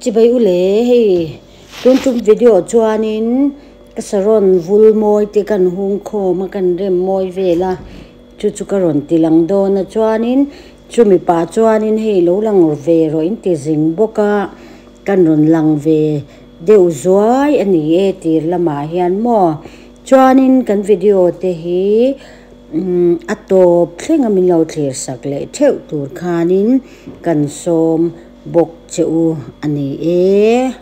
Chibai u le hei tun tum video chuanin ka saron vul mawi te kan hung khawm a kan rem mawi vel a chu chu ka rawn ti lang dawn a chuanin chumi pah chuanin hei lo lang ve rawh in ti zing bawk a kan rawn lang ve deuh zuai a ni e tir lamah hian maw chuanin kan video te hi umm a tawp thleng a min lo thlir sak leh theuh tur khanin kan sawm bawk che u a ni e.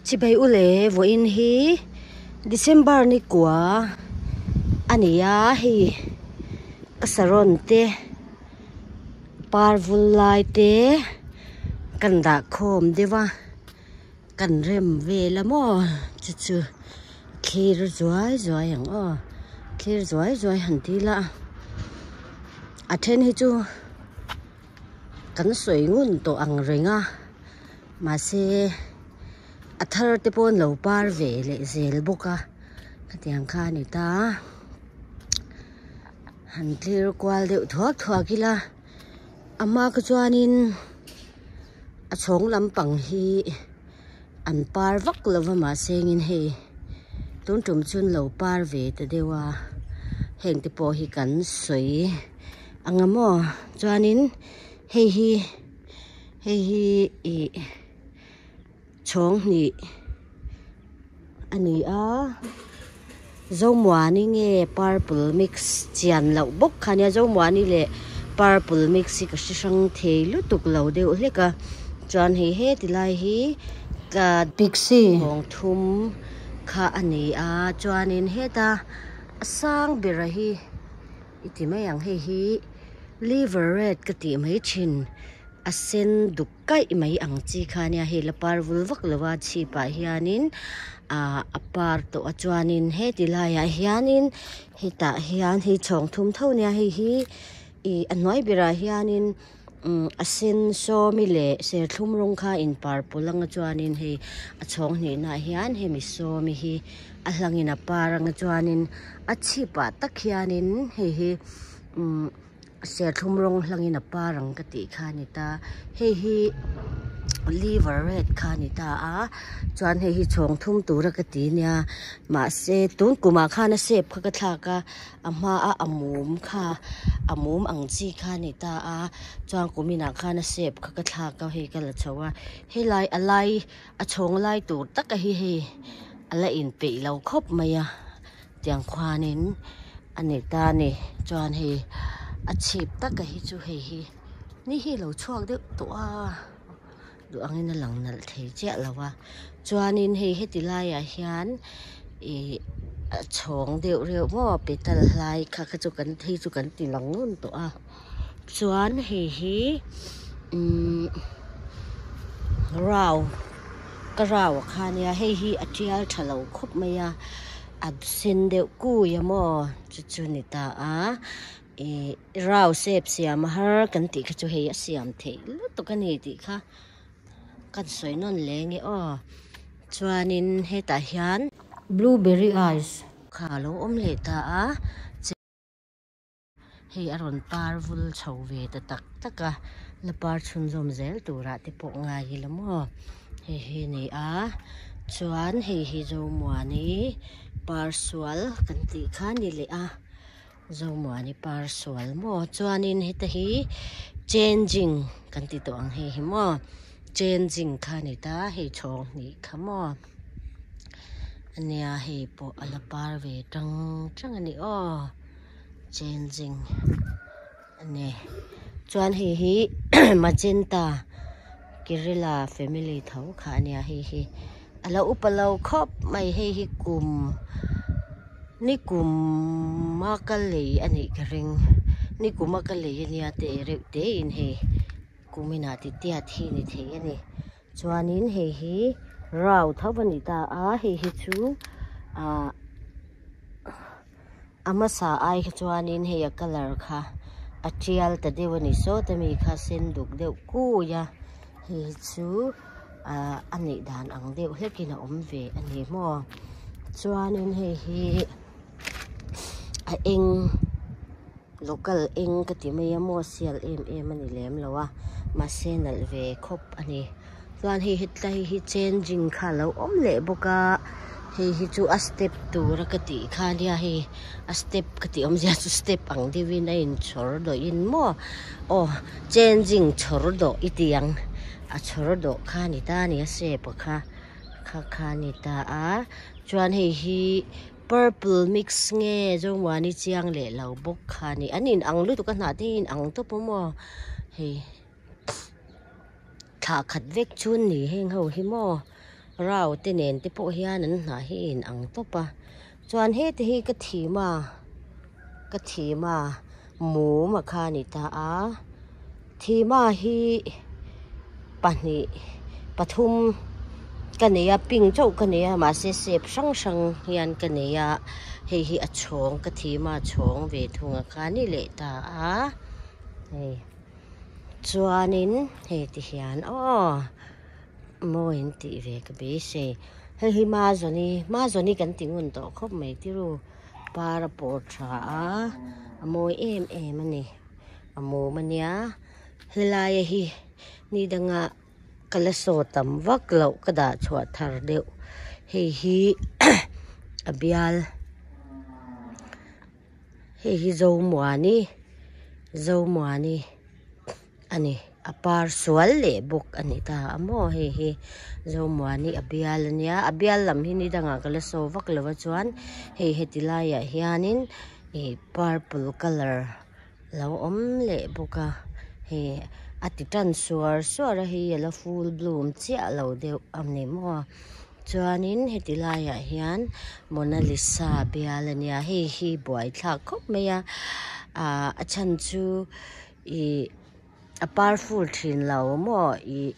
Chibai u le vawiin hi December ni kua a ni a hei ka saron te par vul lai te kan dah khawm deuh a. Kan rem vel a maw chu chu thlir zuai zuai ang aw thlir zuai zuai han ti ila a then hi chu kan sawi ngun tawh ang reng a mahse a thar te pawh an lo par ve leh zel bawk a khatiang kha a ni ta han thlir kual deuh thuak thuak ila a hma kha chuanin. A chhawng lampang hi an par vak lo va mahse engin hei tun tum chu an lo par ve ta deuh a heng te pawh hi kan sawi ang a maw chuanin hei hi hei hi ih chhawng hnih a ni a Zomuani nge purple mix chian loh bawk kha nia Zomuani leh purple mix hi ka hre hrang thei lutuk lo deuh hlek a chuan hei heti lai hi ka Pixie kawng thum kha a ni a chuanin heta a sang bera hi i ti mai ang hei hi liver red ka tih mai thin a sen duk. Kaih mai ang chi kha ania hei la par vul vak lo a chhip ah hianin ah a par tawh a chuanin heti laiah hianin hetah hian hei chhawng thum tho ania hei hi ih a hnuai berah hianin umm a sen sawmi leh serthlum rawng kha in par pawlh anga chuanin hei a chhawng hnihna ah hian hemi sawmi hi a hlangin a par anga chuanin a chhip ah tak hianin hei hi umm. Serthlum rawng hlangin a par ang ka tih kha a ni ta hei hi liver red kha a ni ta a chuan hei hi chhawng thum tura ka ti nia mahse tun kumah khan a sep kha ka thlak a a hma a a mum kha a mum ang chi kha a ni ta a chuan kuminah khan a sep kha ka thlak a hei ka la chho a helai a lai a chhawng lai tur taka hi hei a la inpeih lo khawp mai a. Tiang khuanin a ni ta a ni chuan hei a chhip taka hi chu hei hi ni hi a lo chhuak deuh tawh a duh angin a lang nalh thei chiah lo a chuanin hei heti laiah hian ih a chhawng deuh reuh maw petal hlai kha kha chu kan hei chu kan ti lang ngun tawh a chuan hei hi umm rau ka rau a kha nia hei hi a tial tha lo khawp mai a. A sen deuh kui a maw chu chu ni ta a ih rau sep siam a har kan tih kha chu hei a siam theih lutuk a ni tih kha kan sawi nawn leh nge aw chuanin hetah hian Blueberry ice. Kha a lo awm leh ta a. Hei a rawn par vul chho ve ta tak tak a, la par chhunzawm zel turah te pawh ngai ila maw hei hi a ni a, chuan hei hi Zomuani par sual kan tih kha a ni leh a, Zomuani par sual maw chuanin heta hi changing kan ti tawh ang hei hi maw changing kha a ni ta hei chhawng hnih kha maw ania hei pawh a la par ve tang tang a ni aw. Changing a ni chuan hei hi magenta kerala family tho kha a nia hei hi a lo upa lo khawp mai hei hi kum ni kum a ka lei a nih ka ring ni kum a ka lei a nia teh reuh te in hei kum inah ti tiat hi ni thei a ni chuanin hei hi rau tho a ni ta a hei hi chu ah. A hmasa ai kha chuanin hei a colour kha a tial ta deuh a ni sawt a mi kha sen duk deuh kui a hei hi chu Ahh a neih dan ang deuh hlekin a awm ve a ni maw chuanin hei hi a eng local eng ka ti mai a maw sial em em a ni lem lo a mahse nalh ve khawp a ni chuan hei hetlai hi changing kha a lo awm leh bawk a hei hi chu a step tur a ka tih kha nia hei a step ka tih awmzia chu step ang deuhin a inchhawr dawhin maw aw changing chhawr dawh i ti ang. A chhawr dawh kha a ni ta a ni a shape a kha kha kha a ni ta a chuan hei hi purple mix nge zawngmuani chiang leh lo bawk kha a ni an in ang lutuk a hnah te hi in ang tawp a maw hei thla khat vek chu an ni heng ho hi maw rau te nen te pawh hian an hnah hi a in ang tawp a chuan heti hi ka thim a ka thim a mum a kha a ni ta a. Thima hi pahnih pathum ka nei a pink chauh ka nei a mahse shape hrang hrang hian ka nei a hei hi a chhawng ka thima chhawng ve thung a kha ni leh ta a hei chuanin hei ti hian aw mawi an tih ve ka beisei hei hi mazawni mazawni kan ti ngun tawh khawp mai tiru par a pawh tha a a mawi em em a ni. A mum a nia helai a hi ni danga ka la saw tam vak loh ka dah chhuah thar deuh hei hi a bial hei hi zomuani zomuani a ni a par sual leh bawk a ni ta a maw hei hi zomuani a bial a nia a bial lam hi ni dangah ka la saw vak lo a chuan hei heti laiah hianin ih purple colour. Lo awm leh bawk a hei a ti tan suar suar a hei a la full bloom chiah lo deuh a ni maw chuanin heti laiah hian Monalisa bial a nia hei hi buaithlak khawp mai a ah a chhan chu ih a par full thin lo maw ih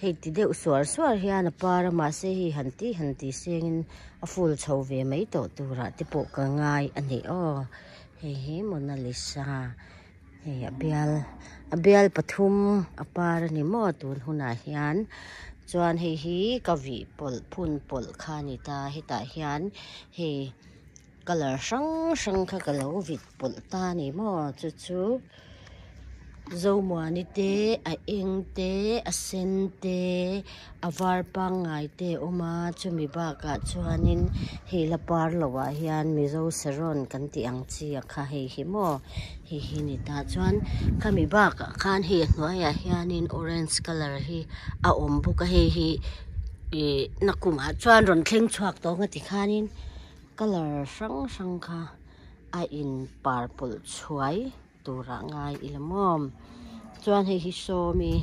hei ti deuh suar suar hian a par a mahse hei han tih han tih sengin a full chho ve mai tawh turah te pawh ka ngai a ni aw. Hei hi Mona Lisa hei a bial a bial pathum a par a ni maw tun hunah hian chuan hei hi ka vih pawlh phun pawlh kha a ni ta hetah hian hei colour hrang hrang kha ka lo vit pawlh ta a ni maw chu chu. Zomuani te a eng te a sen te a var pangngai te a awm a chumi bakah chuanin hei la par loh ah hian mizo serawn kan tih ang chi a kha hei hi maw hei hi ni ta chuan khami bakah khan hei a hnuaiah hianin orange colour hi a awm bawk a hei hi ih nakumah chuan rawn thleng chhuak tawh ang a tikhanin colour hrang hrang kha a in par pawlh chhuai. Turah ngai ila maw chuan hei hi sawmi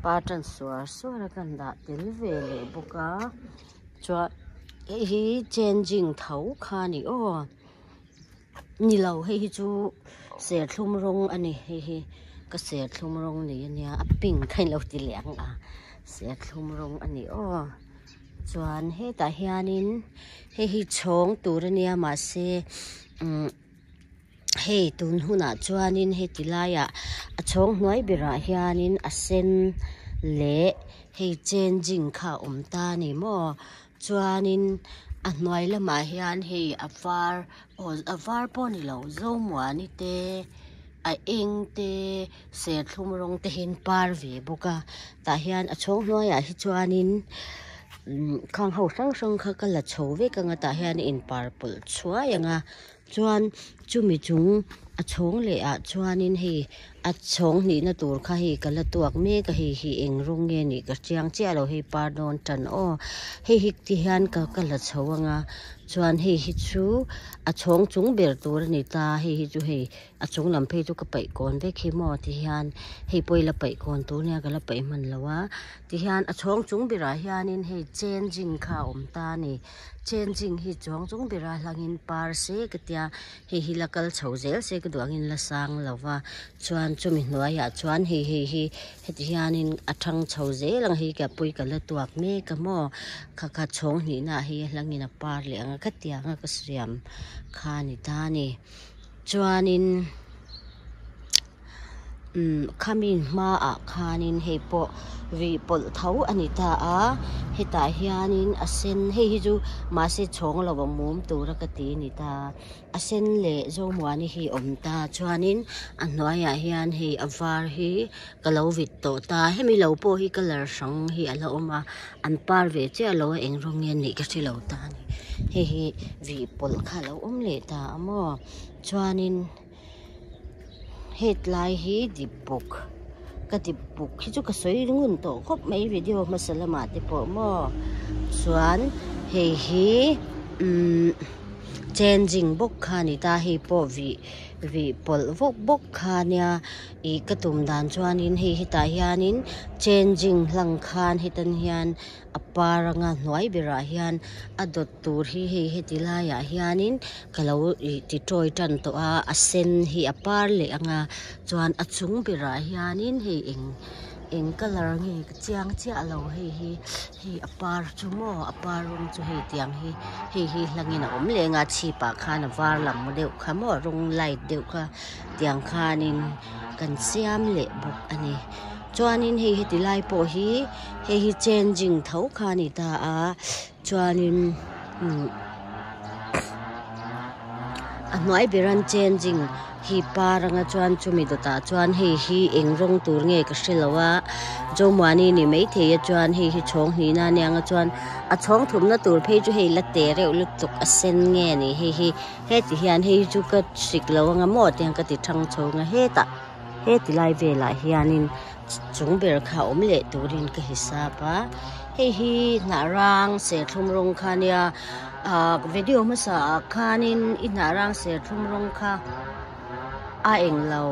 par tan suar suar a kan dah tel ve leh bawk a chuan hei hi changing tho kha a ni aw ni lo hei hi chu serthlum rawng a ni hei hi ka serthlum rawng ni a nia a pink kha in lo ti leh ang a serthlum rawng a ni aw chuan hetah hianin hei hi chhawng tur a nia mahse umm. Hei tun hunah chuanin heti laiah a chhawng hnuai berah hianin a sen leh hei changing kha a awm ta a ni maw chuanin a hnuai lamah hian hei a var aw a var pawh a ni lo zomuani te a eng te serthlum rawng te hi an par ve bawk a tah hian a chhawng hnuaiah hi chuanin umm khang ho hrang hrang kha ka la chho vek ang a tah hian a inpar pawlh chhuai ang a. Chuan chumi chung a chhawng leh ah chuanin hei a chhawng hnihna tur kha hei ka la tuak mek a hei hi eng rawng nge nih ka chiang chiah lo hei par dawn tan aw hei hi ti hian ka ka la chho anga chuan hei hi chu a chhawng chung ber tur a ni ta hei hi chu hei a chung lam phei chu ka paih kawn vek hi maw ti hian hei pawh i la paih kawn tur nia ka la paih hman lo a ti hian a chhawng chung berah hianin hei changing kha a awm ta a ni. Changing hi chuang chung bera hlangin par se ka tia hei hi la kal chho zel se ka duh angin la sang lo va chuan chumi hnuaiah chuan hei hei hi heti hianin a thang chho zel ang hei ka pui ka la tuak mek a maw kha kha chhawng hnihna ah hei a hlangin a par leh ang a khatiang a ka siam kha a ni ta a ni chuanin. Umm khami hmaah khanin hei pawh vih pawlh tho a ni ta a hetah hianin a sen hei hi chu mahse chhawng lo a mum tura ka ti a ni ta a sen leh zomuani hi a awm ta chuanin a hnuaiah hian hei a var hi ka lo vit tawh ta hemi lo pawh hi colour hrang hi a la awm a an par ve chiah lo a eng rawng nge a nih ka hre lo ta a ni hei hi vih pawlh kha a lo awm leh ta a maw chuanin. Hetlai hi dip buk ka dip buk hi chu ka sawi ngun tawh khawp mai video hmasa lamah te pawh maw chuan hei hi umm changing bawk kha a ni ta hei pawh vih vih pawlh vawk bawk kha a nia ih ka tum dan chuanin hei hetah hianin changing hlang khan hetan hian a par anga hnuai berah hian a dawt tur hi hei heti laiah hianin ka lo ih ti tawi tan tawh a a sen hi a par leh anga chuan a chung berah hianin hei eng eng colour nge ka chiang chiah lo hei hi hei a par chu maw a par rawng chu hei tiang hi hei hi hlangin a awm leh anga chhipah khan a var lam deuh kha maw rawng light deuh kha tiang khanin kan siam leh bawk a ni. Chuanin hei heti lai pawh hi hei hi changing tho kha a ni ta a chuanin umm a hnuai ber an changing hi par anga chuan chumi dawtah chuan hei hi eng rawng tur nge ka hrelo a Zomuani ni maithei a chuan hei hi chhawng hnihna a nia ang a chuan a chhawng thumna tur phei chu hei la te reuh lutuk a sen nge a ni hei hi heti hian hei hi chu ka hrik lo anga maw tiang ka ti thang chho anga hetah. He ti lai velah hianin chung ber kha awm leh turin ka hisap a hei hi hnah rang serthlum rawng kha ania ah video hmasa ah khanin i hnah rang serthlum rawng kha a englo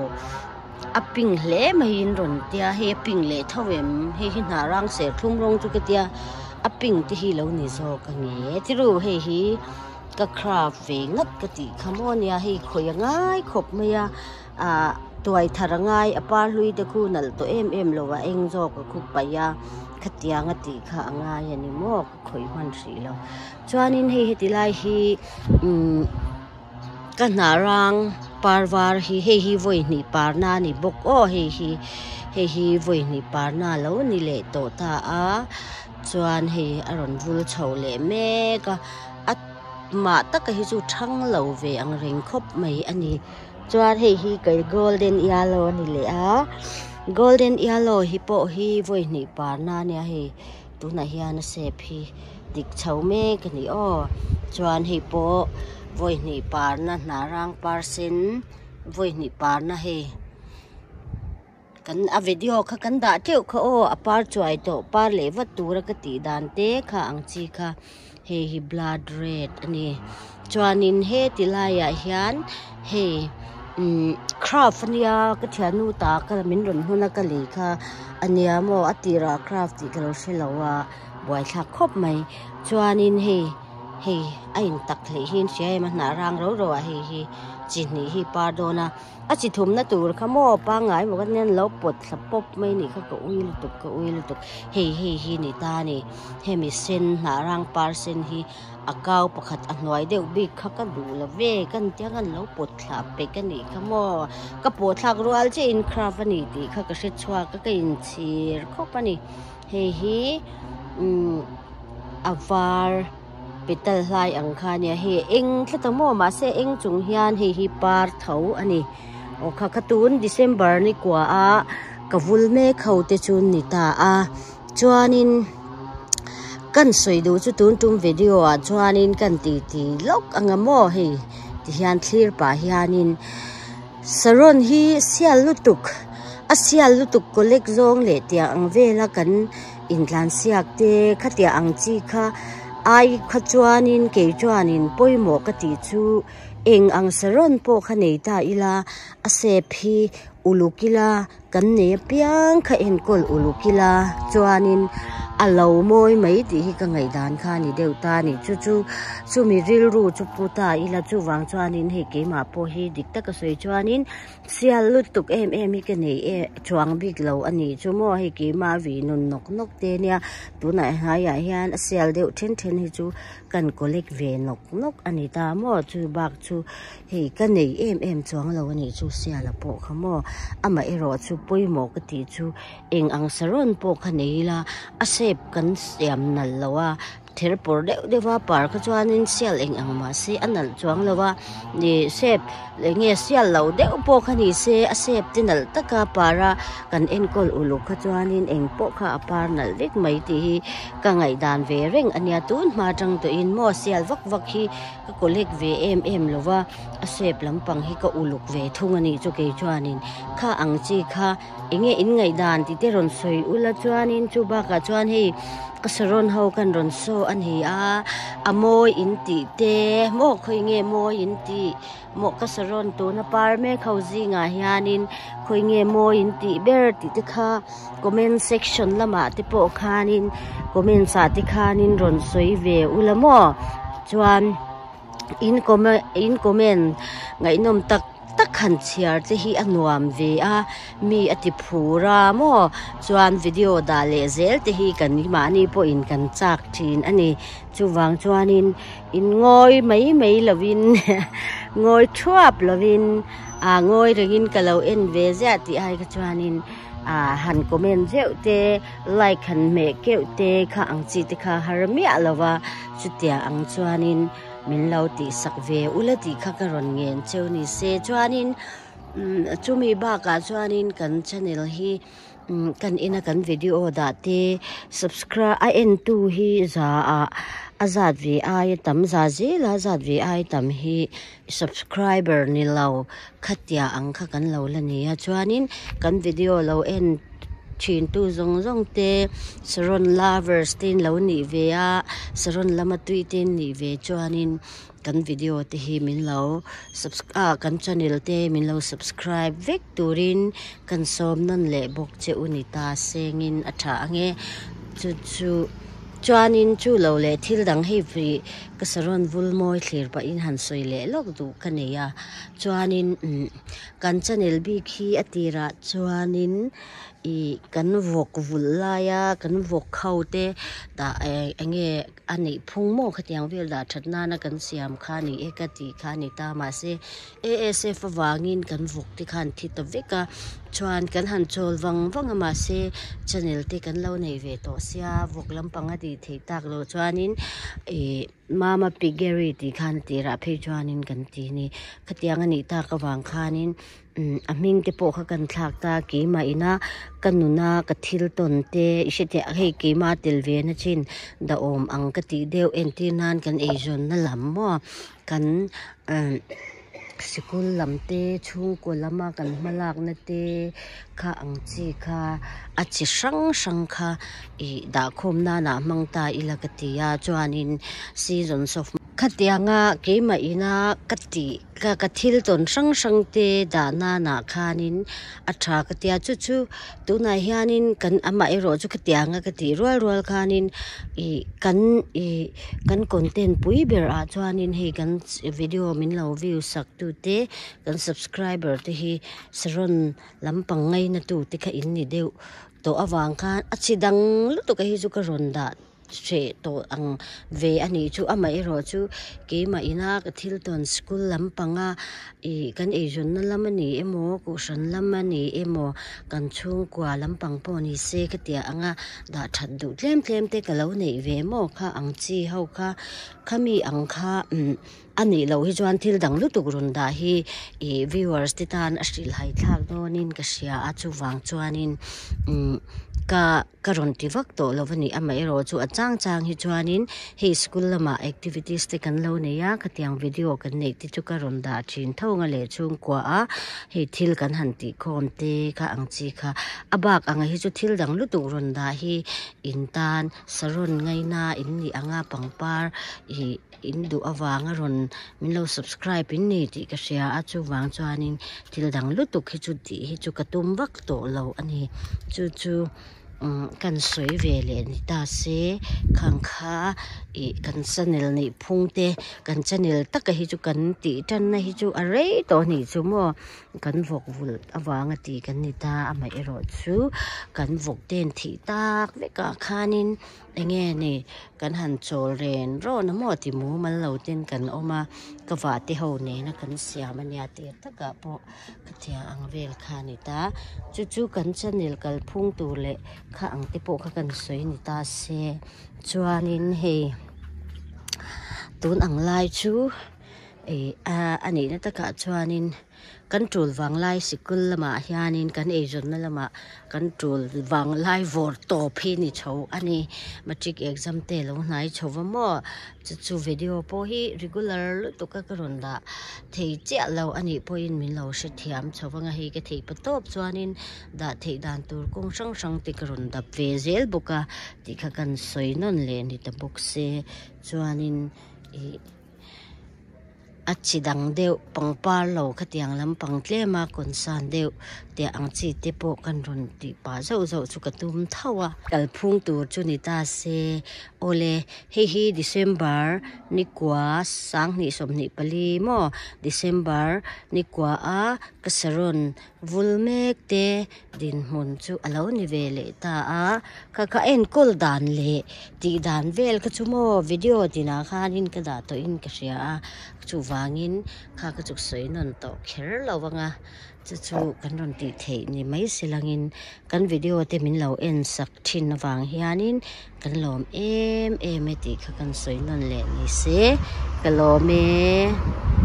a pink hle maiin rawn tia hei a pink leh tho em hei hi hnah rang serthlum rawng chu ka tia a pink te hi lo ni zawk a ni e tiru hei hi ka craft ve ngat ka tih kha maw ania hei khawi a ngai khawp mai a. Ahh tuai thar a ngai a par hlui te khu nalh tawh em em lo a eng zawk a khup paih a khatiang a tih kha a ngai a ni maw ka khawih hman hrih lo chuanin hei heti lai hi umm ka hnah rang par var hi hei hi vawi hnih par na a ni bawk aw hei hi hei hi vawi hnih par na lo ni leh tawh ta a chuan hei a rawn vul chho leh mek a a mah taka hi chu thang lo ve ang reng khawp mai a ni. Chuan hei hi kei golden yellow a ni leh a golden yellow hi pawh hi vawi hnih parna a nia hei tunah hian a shape hi dik chho mek a ni aw chuan hei pawh vawi hnih parna hnah rang par sen vawi hnih parna hei. Kan a video kha kan dah teuh kha aw a par chuai tawh par leh vat tura ka tih dan te kha ang chi kha hei hi blood red a ni chuanin heti laiah hian hei umm craft ania ka thiannu ta ka min rawn hmun a ka lei kha ania maw a tirah craft tih ka lo hre lo a buaithlak khawp mai chuanin hei. Hei a in tak hlei hi an hria em a hnah rang ro ro ah hei hi chi hnih hi par dawn a a chi thumna tur kha maw pangngai maw khan lo pawt thla pawp mai nih kha ka ui lutuk ka ui lutuk hei hei hi ni ta a ni hemi sen hnah rang par sen hi a kau pakhat a hnuai deuh bik kha ka duh lo ve ka ni tia khan lo pawt thla pek a nih kha maw ka pawh thlak rual chiah in craft a ni tih kha ka hre chhuak a ka inchhir khawp a ni. Hei hi umm a var petal hlai ang kha ania hei a eng tlat a maw mahse a eng chung hian hei hi par tho a ni aw kha kha tun December ni kua a ka vul mek ho te chu ni ta a chuanin kan sawi duh chu tun tum video ah chuanin kan ti ti lawk ang a maw hei ti hian thlir pah hianin saron hi sial lutuk. A sial lutuk collect zawng leh tiang ang vela kan intlan siak te khatiang ang chi kha ai kha chuanin kei chuanin pawimawh ka tih chu eng ang saron pawh kha nei ta ila a sep hi uluk ila kan nei apiang kha enkawl uluk ila chuanin. a lo mawi mai tih hi ka ngaihdan kha a ni deuh ta a ni. Chu chu chumi rilru chu pu ta ila chuvang chuanin hei keimah pawh hi dik taka sawi chuanin sial lutuk em em hi ka nei e chuang bik lo a nih chu maw hei keimah vih nun nawk nawk te nia tunah hnaiah hian a sial deuh then then hi chu kan collect ve nawk nawk a ni ta maw chu bak chu hei ka nei em em chuang lo a nih chu siala pawh kha maw amaherawh chu pawimawh ka tih chu eng ang sarawn pawh kha nei ila a shape kan siam nalh lo a. Ther pawr deuh deuh a par kha chuanin sial eng ang mah se a nalh chuang lo a ih shape eng nge sial lo deuh pawh kha ni se a shape te nalh taka par a kan enkawl uluk kha chuanin eng pawh kha a par nalh vek mai tih hi ka ngaihdan ve reng a nia tun hma atang tawhin maw sial vak vak hi ka collect ve em em lo va a shape lampang hi ka uluk ve thung a nih chu kei chuanin kha ang chi kha. Enge in ngaihdan tih te rawn sawi ula chuanin chu bakah chuan hei ka saron ho khan rawn saw a ni a a mawi in tih te maw khawi nge mawi in tih maw ka saron tuna par mek ho zingah hianin khawi nge mawi in tih ber tih te kha comment section lamah te pawh khanin comments ah te khanin rawn sawi ve ula maw chuan in comment in comment ngaihnawm tak tak han chhiar te hi a nuam ve a mi a ti phur a maw chuan video dah leh zel te hi kan mahni pawhin kan chak thin a ni chuvang chuanin in ngawi mai mai lovin ngawi thuap lovin ah ngawi rengin ka lo en ve ziah tih ai kha chuanin ah han comment zeuh te like han hmeh keuh te kha ang chi te kha har miah lo va chutia ang chuanin. Min lo tihsak ve ula tih kha ka rawn ngen cheu ni se chuanin chumi bakah chuanin kan channel hi kan ina kan video dah te subscribe a entu hi za ah a zat ve aia tam za zel a zat ve aia tam hi subscriber ni lo khatia ang kha kan lo la ni a chuanin kan video lo en thin tu zawng zawng te saron lovers te in lo nih ve a saron lama tui te in nih ve chuanin kan video te hi min lo ah kan channel te min lo subscribe vek turin kan sawm nawn leh bawk che u ni ta sengin a tha ange chu chu chuanin chu lo leh thil dang hei vih ka saron vul mawi thlir pahin han sawi leh lawk duh ka nei a chuanin umm Kan channel bik hi a tirah chuanin ih kan vawk vulh laia kan vawk ho te dah eh eng nge a neih phung maw khatiang vel dah that nana kan siam kha a ni e ka tih kha a ni ta mahse A_S_F avangin kan vawk te khan thi ta vek a chuan kan han chawl vang vang a mahse channel te kan lo nei ve tawh sia vawk lampang a tih theih tak loh chuanin ih. Mama Piggery tih khan a tirah phei chuanin kan ti a ni. Khatiang a nih tak avang khanin umm a hming te pawh kha kan thlak ta a, keimah ina ka nuna ka thil tawn te i hre thei a, hei keimah tel ve na chin dahawm ang ka tih deuh entir nan kan eizawnna lam maw kan umm sikul lam te chhungkaw lama kan hma lakna te kha ang chi kha a chi hrang hrang kha ih dahkhawm nana hmang ta ila ka ti a chuanin seasons of khatianga keimah ina ka tih ka ka thil tawn hrang hrang te dah nana khanin a tha ka tia chu chu tunah hianin kan amaherawh chu khatianga ka tih rual rual khanin ih kan ih kan content pui ber ah chuanin hei kan video min lo view sak tu te kan subscriber te hi saron lampang ngaina tu te kha in ni deuh tawh avang khan a chi dang lutuk a hi chu ka rawn dah hreh tawh ang ve a nih chu amaherawh chu keimah ina ka thil tawn school lampanga ih kan eizawnna lam a ni emaw kohhran lam a ni emaw kan chhungkua lampang pawh ni se ka tia anga dah that duh tlem tlem te ka lo neih ve maw kha ang chi ho kha khami ang kha umm a nih loh hi chuan thil dang lutuk rawn dah hi ih viewers te tan a hrilhhai thlak dawnin ka hria a chuvang chuanin umm ka ka rawn ti vak tawh lo a ni amaherawh chu a chang chang hi chuanin hei school lamah activities te kan lo nei a khatiang video kan neih te chu ka rawn dah thin tho ang a leh chhungkua a hei thil kan han tih khawm te kha ang chi kha a bak ang hi chu thil dang lutuk rawn dah hi in tan saron ngaina in nih anga pangpar ih in duh avanga rawn min lo subscribe in ni tih ka hria a chuvang chuanin thil dang lutuk hi chu tih hi chu ka tum vak tawh lo a ni chu chu. Umm kan sawi ve leh ni ta se khang kha ih kan channel neih phung te kan channel taka hi chu kan tih tanna hi chu a rei tawh a nih chu maw kan vawk vulh avanga tih kan ni ta amaherawh chu kan vawk ten thih tak vek ah khanin eng nge ni kan han chawl ren rawn a maw ti mumal lo ten kan awm a ka vah te ho nena kan siam a nia tir takah pawh. Khatiang ang vel kha a ni ta. Chu chu kan channel kalphung tur leh kha ang te pawh kha kan sawi ni ta se. Chuanin hei tun ang lai chu ih a a nihna takah chuanin kan tul vang lai sikul lamah hianin kan eizawnna lamah kan tul vang lai vawr tawp hi ni chho a ni. Matric exam te lo hnai chho va maw? Chu chu video pawh hi regular lutuk a ka rawn dah thei chiah lo a nih pawhin min lo hrethiam chho vang a, hei ka theih pa tawp chuanin dah theih dan tur kawng hrang hrang te ka rawn dap ve zel bawk a tih kha kan sawi nawn leh ni ta bawk se chuanin ih A chi dang deuh pangpar lo khatiang lampang tlem a concern deuh tih ang chi te pawh kan rawn tih pah zauh zauh chu ka tum tho a. Kalphung tur chu ni ta se awle hei hi December nikua sanghnih 24 maw December nikua a ka saron vul mek te dinhmun chu a lo ni ve leh ta a kha kha enkawl dan leh tih dan vel kha chu maw video tinah khanin ka dah tawhin ka hria a chuvangin kha ka chuk sawi nawn tawh kher lo ang a chu chu kan rawn tih theih ni mai se langin kan video te min lo en sak thin avang hianin kan lawm em em e tih kha kan sawi nawn leh ni se ka lawm e.